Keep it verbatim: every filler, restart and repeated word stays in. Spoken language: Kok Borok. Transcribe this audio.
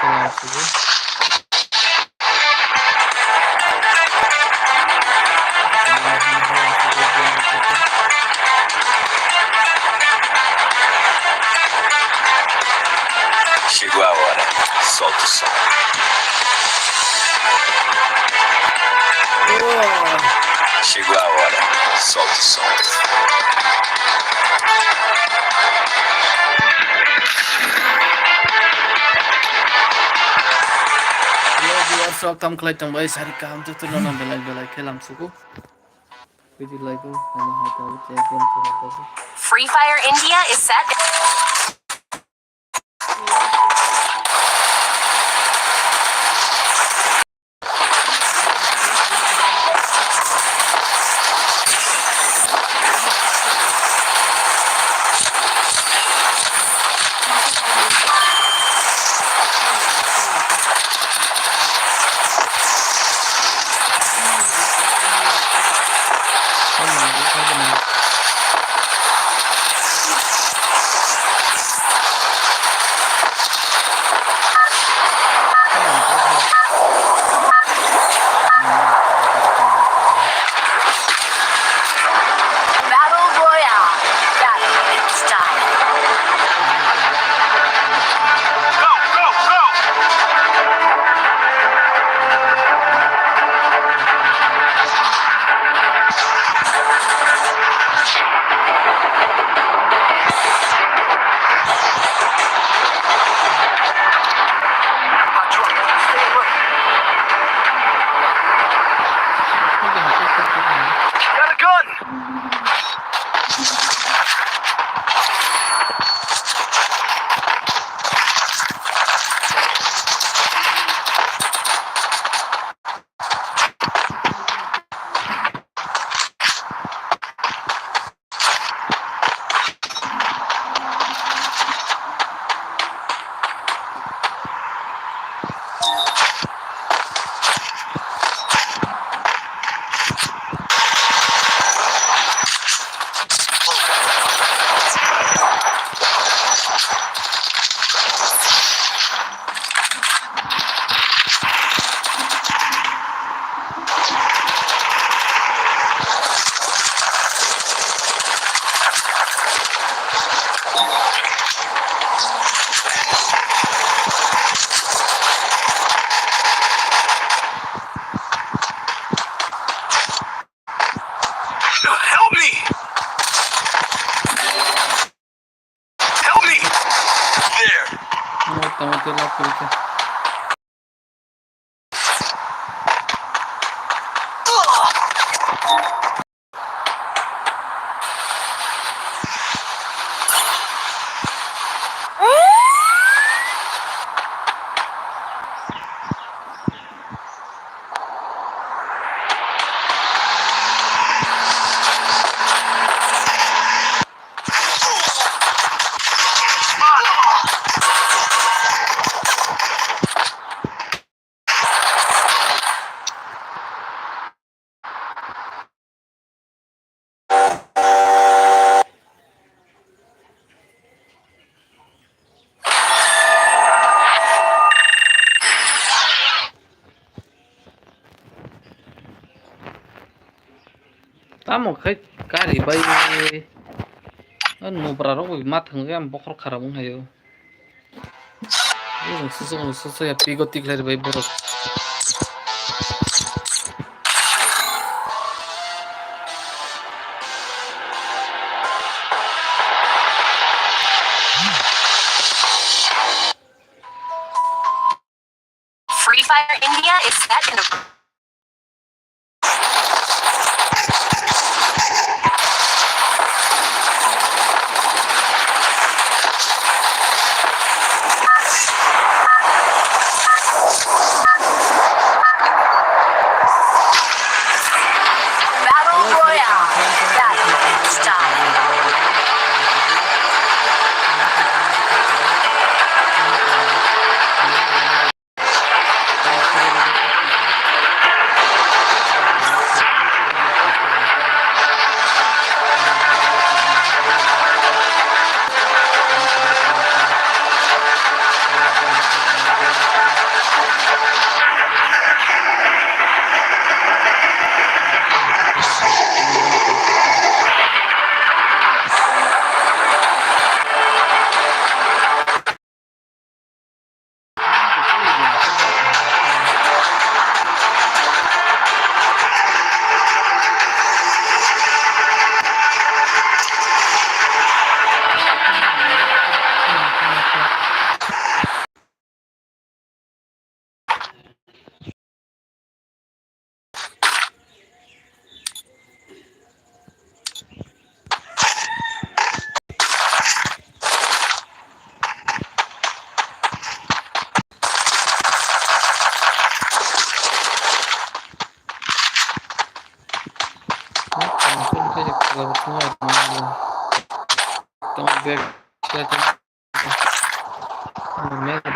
Chegou a hora, solta o som. Chegou a hora, solta o som. Hello viewers, welcome khlai tong bai sari kaham joto no belai belai khe lamsugo. Video like o, ano hai ta o, chat game channel ta o. Free Fire India is set. Battle Royale. Battle style. Go, go, go! Got a gun! Help me! Help me! There! Ano tama tela pulka. Tamo khai kari bai. O nubra rok bai ma thang ya bokhor kharap wng hai o. Ni rok susu susu ya pigo tiklai bai borok. Free Fire India is set in a Battle Royale. Battle style. Tamo bag. Mega